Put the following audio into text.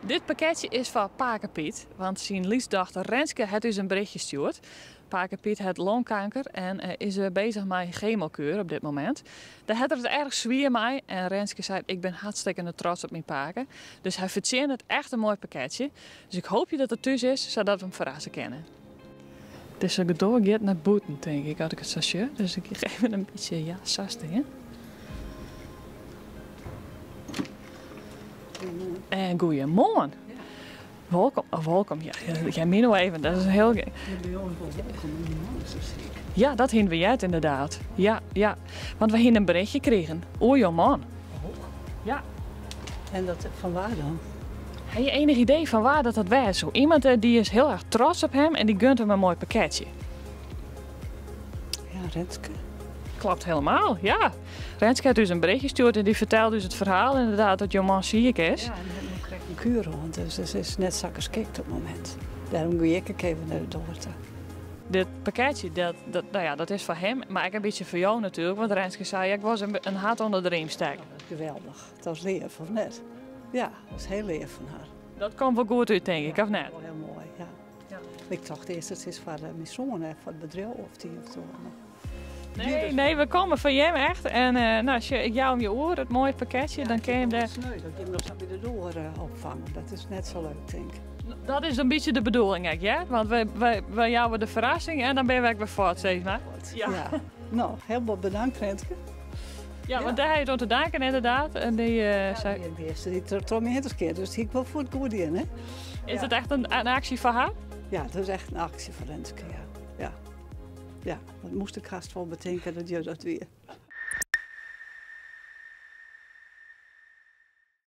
Dit pakketsje is foar pake Piet, want syn lytsdochter Renske hat ús in berichtje stjoerd. Pake Piet hat longkanker en is bezich mei chemokuer op dit momint. Dêr hat er it erch swier mei en Renske seit: Ik bin hartstikkene trots op myn pake. Dus hy fertsjinnet echt in moai pakketsje. Dus ik hoopje dat er thús is, sadat we him ferrasse kinne. Dizze doar giet nei bûten, tink ik, as ik it sa sjoch. Dus ik gean even in bytsje, ja, sa stean. En goeiemoarn. Wolkom, oh, wolkom. Ja, ja, my no even. Dat is heel. Ja, dat hiene we heard inderdaad. Ja. Want we hiene in berichtje krigen oer jo man. Oh. Ja. En dat, fan wa dan? Ha je enig idee fan wa dat dat wêze soe? Iemand die is hiel erch trots op him en dy gunt him in moai pakketsje. Ja, Renske. Klopt helemaal, ja. Renske hat ús in berichtje stjoerd en dy fertelde ús it ferhaal inderdaad dat jo man siik is. Ja, en hy hat no krekt in kuer hân, dus it is net sa geskikt op it momint. Dêrom gie ik ek even nei de doar ta. Dit pakketsje, dat, dat, nou ja, dat is foar him, mar ek in bytsje foar jo natuerlik, want Renske sei, ik wol in hart ûnder de riem stekke. Dat is geweldich. Dat is leaf, of net? Ja, dat is hiel leaf fan har. Dat komt wol goed út, tink ik, of net? Wol hiel moai, ja. Ik tocht earst it is foar myn soan, foar it bedriuw of it ien of it oar. Nee, nee, we komme foar jim echt. En nou, sjoch, ik jou him je oer, it moaie pakketsje. Dan kin je him dêr. Sneu dat jim noch sa by de doar opfange. Dat is net sa leuk, tink ik. Dat is in bytsje de bedoeling ek, hear. Want wy jouwe de ferrassing en dan binne we ek wer fuort, sis mar. Ja. Ja. No, hiel bot bedankt, Renske. Ja, want dêr ha je it oan te danken inderdaad. En dy, ja, sei... de earste dy't troch my hinne skeat, dus hie ik wol foar it goed dien, hè? Is it echt in aksje foar har? Ja, dat is echt in aksje foar Renske, ja. Ja. Ja, dat moast ik hast wol betinke dat jo dat wie.